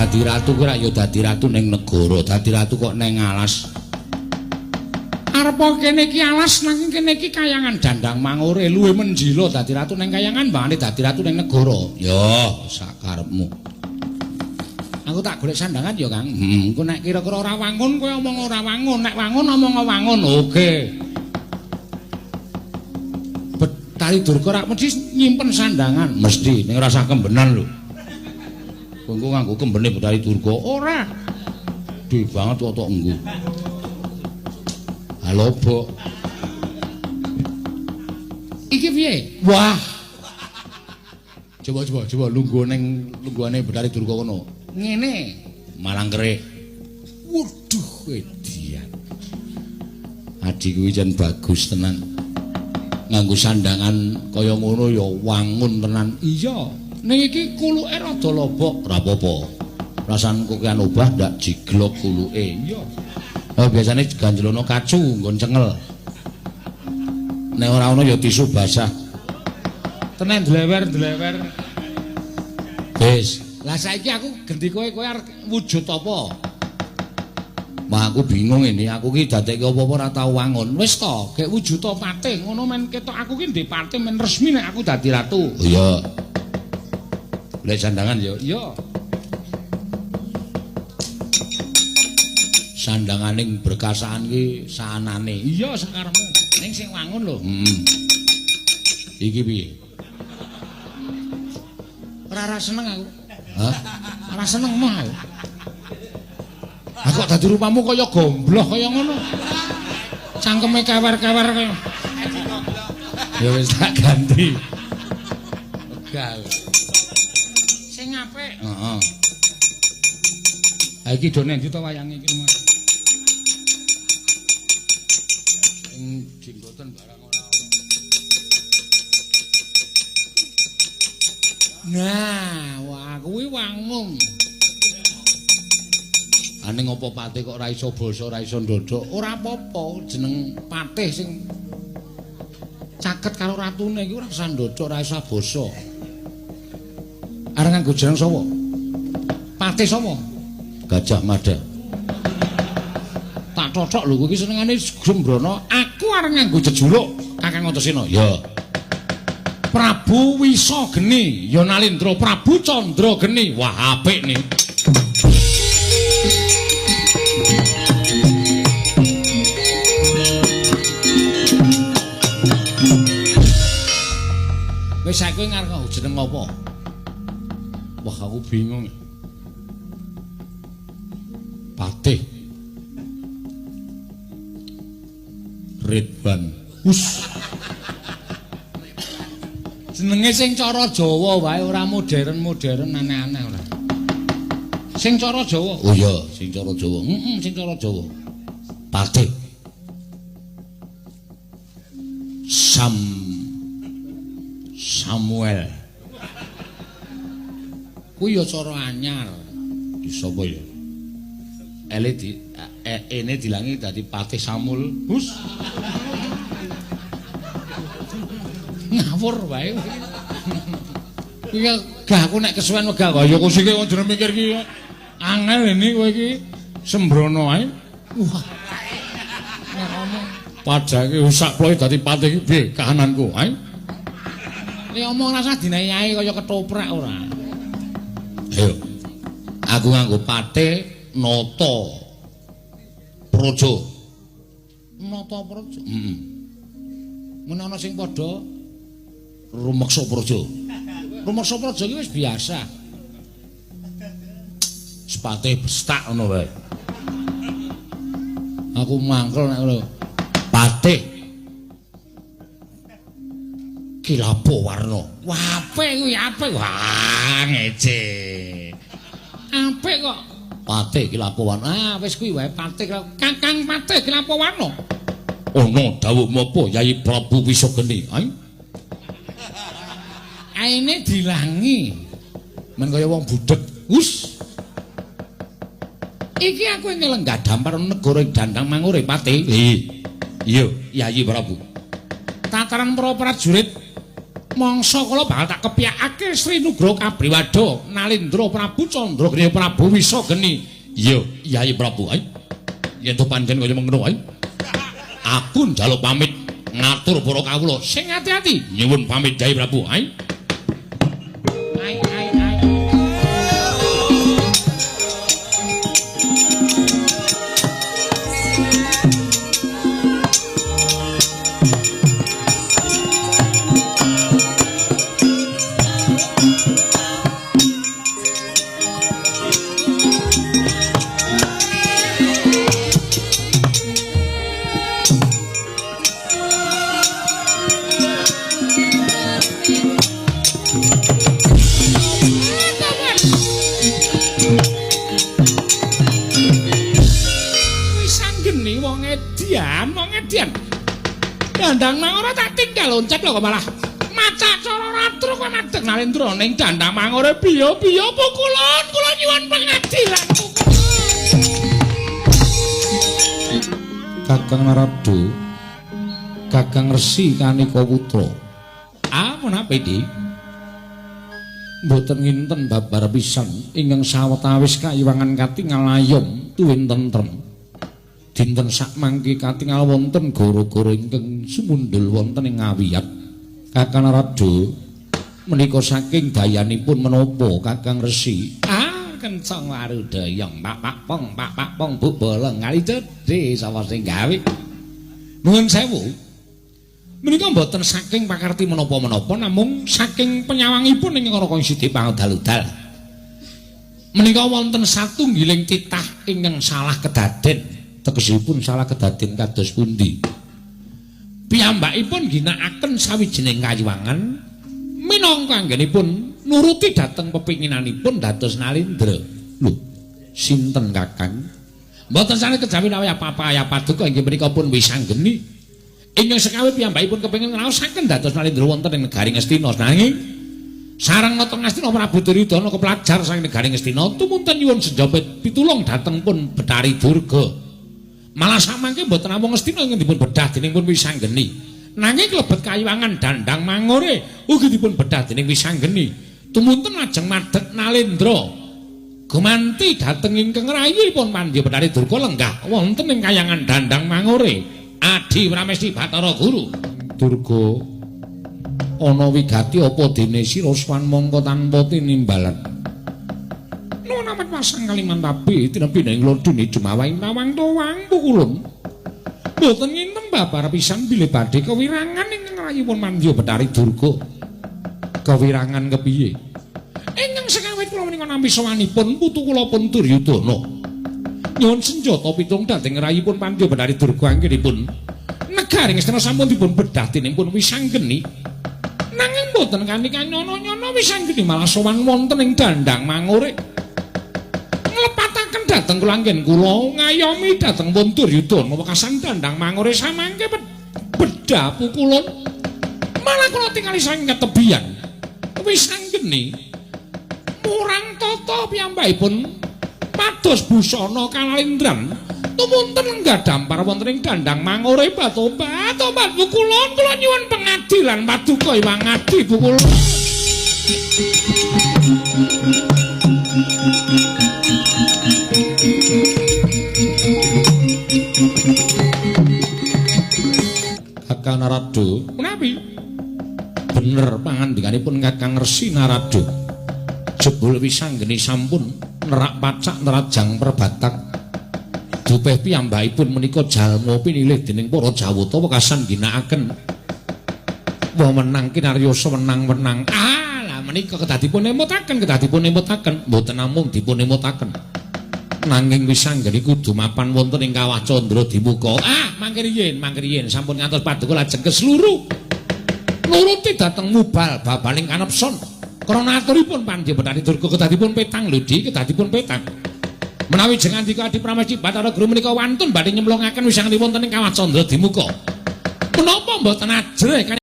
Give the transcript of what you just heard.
Dadi ratu kuwi rak ya dadi ratu ning negara, dadi ratu kok ning alas. Arepa kene iki alas nanging kene iki kayangan Dandang Mangure luwih menjila dadi ratu ning kayangan mbangane dadi ratu ning negara. Ya, sakarepmu. Aku tak golek sandangan ya, Kang. Engko nek kira-kira ora wangun kowe omong ora wangun, nek wangun omong wangun. Oke. Betari Durga rak mesti nyimpen sandangan, mesti ning ora usah kembenan lho. Kowe engko nganggo kembene Betari Durga ora. Gedhe banget kok tok engko. Halobok. Iki piye? Wah. Coba coba coba lungguh ning lungguhane Betari Durga kono. Ngene, malang kerik. Waduh, edian. Adi kuwi jan bagus tenan. Nganggo sandangan kaya ngono ya wangun tenan. Iya. Ning iki kuluke rada lobok, ora apa-apa. Rasan kokean obah ndak jiglok kuluke. Iya. Oh, biasane ganjelono kacu nggon cengel. Nek ora ana ya tisu basah. Tenen dlewer-dlewer. Wis, lah saiki aku gendi kowe, kowe arep wujud apa? Wah, aku bingung ini, aku ki dadekke apa-apa ora tau wangun. Wis to, gek wujud patih ngono men ketok aku ki ndek patih men resmi nek aku dadi ratu. Oh iya. Golek sandangan ya. Iya. Sandanganing berkasaan ki saanane. Iya sakarepmu. Ning sing wangun lho. Heeh. Iki piye? Ora seneng aku. Hah? Ora seneng mah aku. Aku kok dadi rupamu kaya gombloh kaya ngono. Cangkeme kewer-kewer kaya. Ya wis tak ganti. Wegah. Sing apik. Heeh. Ha iki do nang ndi to wayange iki, Mas? Sing jenggoten barang ora ana. Nah, wah kuwi wangun. Ane ngopo patih kok ora iso basa, ora iso ndodok? Ora apa-apa, jeneng patih sing caket karo ratune iki ora usah ndodok, ora usah basa. Arep nganggo jeneng sapa? Patih sapa? Gajah Mada. Tak cocok lho kowe iki senengane Sembrono. Aku arep nganggo jejuluk Kakang Antasena. Ya. Prabu Wisa Geni, ya Nalindra Prabu Candra Geni. Wah, apik nih. Wis saiki ngarep jeneng apa? Wah, aku bingung. Patih Ridwan. Hus. Jenenge sing cara Jawa wae ora modern-modern aneh-aneh ora. Sing cara Jawa. Oh iya, sing cara Jawa. Heeh, sing cara Jawa. Patih Samuel. Kuwi ya cara anyar. Di sapa ya? Ele di ene dilangi dadi Patih Samul. Hus. Ngawur wae. Kuwi gah aku nek kesuwen wegah kaya kok siki kok jeneng mikir ki angel ini kowe iki sembrono ae. Wah. Nek ngomong pajake sak ploe dadi patih iki piye kahananku ae. Nek omong rasah dinayi kaya ketoprak ora. Ayo. Aku nganggo patih Nata Praja. Nata Praja. Heeh. Mun ana sing padha rumeksa praja. Rumeksa praja iki wis biasa. Sepatih bestak ngono wae. Aku mangkel nek ngono. Patih Kilapo Warna. Wah, apik kuwi, apik. Wah, ngece. Apik kok. Patih Kilapo Warna. Ah, wis kuwi wae Patih Kakang Patih Kilapo Warna. Ana dawuh menapa Yayi Prabu Wisageni? Ayo. Aine dilangi. Men kaya wong budheg. Hus. Iki aku ing lenggah dampar negara ing Dandang Mangure Patih. Iya, Yayi Prabu. Tataran para prajurit Mangsa kala bakal tak kepyakake Sri Nugroho Kabriwada Nalendra Prabu Candrageni Prabu Wisageni. Iya, Yayi Prabu. Ayo. Yen to pancen kaya mengkono ae. Aku njaluk pamit ngatur para kawula. Sing ati-ati. Nyuwun pamit Yayi Prabu. Ayo. Ai ai ai. Dandang Mangora tak tinggal loncat lho kok malah macak cara ratru kok madeg Nalendra ning Dandang Mangora biya-biya pukulun kula nyuwun pengadilan pukulun. Kakang Narada, Kakang Resi Kanika Putra. Ah menapa iki? Mboten nginten babar pisan ingkang sawetawis kayiwangan katingal ayom tuwin tentrem. Dinten sakmangke katingal wonten gara-gara ingkang sumundhul wonten ing ngawiyat. Kakang Narada menika saking dayanipun menapa Kakang Resi? Ah, kencang warudayang pak pong pak pong bu bolong kali cedhe sapa sing gawe. Nuwun sewu. Menika mboten saking pakarti menapa-menapa namung saking penyawangipun ing Raka Sidi Pangudal-udal. Menika wonten satunggiling titah ingkang salah kedaden. Tegesipun salah kedaden kados pundi? Piyambakipun ginakaken sawijining kayiwangan minangka anggenipun nuruti dhateng pepinginanipun dados Nalendra. Lho, sinten Kakang? Mboten sanes kejawi nawi apa-apa ya paduka inggih menika pun Wisanggeni. Ingkang sekawe piyambakipun kepengin ngraosaken dados Nalendra wonten ing negari Ngastina. Nanging sareng nata Ngastina Prabu Duryudana keplajar saking negari Ngastina tumunten nyuwun senjata pitulung dhateng pun Betari Durga. Malah samangke mboten namung Ngastina ingkang dipun bedah dening pun Wisanggeni. Nanging klebet kayiwangan Dandang Mangore ugi dipun bedah dening Wisanggeni. Tumunten lajeng madeg Nalendra gumanti dhateng ingkang rayipun Pandya Betari Durga lenggah wonten ing kayangan Dandang Mangore. Adi Pramesti Bathara Guru. Durga ana wigati apa dene sira sowan mangka tanpa tinimbalan. Nuwun amat pasang kalimantabi tinepi ing lodune jumawaing tawang towang pukulun. Mboten nginten babar pisan bilih badhe kewirangan ingkang rayipun Mandya Betari Durga. Kewirangan kepiye? Ingkang sekawit kula menika nampi sowanipun putu kula pun Duryudana. Nyuwun senjata pitung dhateng rayipun Pandya Betari Durga anggenipun negari Ngastina sampun dipun bedah dening pun Wisanggeni. Nanging mboten kanthi nyono-nyono Wisanggeni malah sowan wonten ing Dandang Mangore. Nglepataken dhateng kula anggen kula ngayomi dhateng pun Duryudana wekasan Dandang Mangore samangke bedah pukulun. Malah kula tingali saking ketebian Wisanggeni murang tata piyambakipun pados busana kalalindran tumunten lenggah dampar wonten ing Dandang Mangore batobat tobat pukulun kula nyuwun pengadilan paduka Iwang Adi pukulun. Kakang Narada, menawi bener pangandikanipun Kakang Resi Narada, jebul Wisanggeni sampun nerak pacak nerajang perbatak. Dupeh piyambakipun menika jalma pinilih dening para Jawata wekasan ginakaken wewenang kinaryasa wenang-wenang. Ah, lah menika kedah dipun emutaken, kedah dipun emutaken, mboten namung dipun emutaken. Nanging Wisanggeni kudu mapan wonten ing Kawah Candra Dimuka. Ah, mangke riyin sampun ngantos paduka lajeng kesluru. Nuruti dhateng mubal babaling kanepson. Krana aturipun Pandya Betari Durga kedah dipun petang lho, Dik, kedah dipun petang. Menawi jeng andika Adi Pramesti Bathara Guru menika wantun badhe nyemplungaken Wisanggeni wonten ing Kawah Candra Dimuka. Menapa mboten ajrih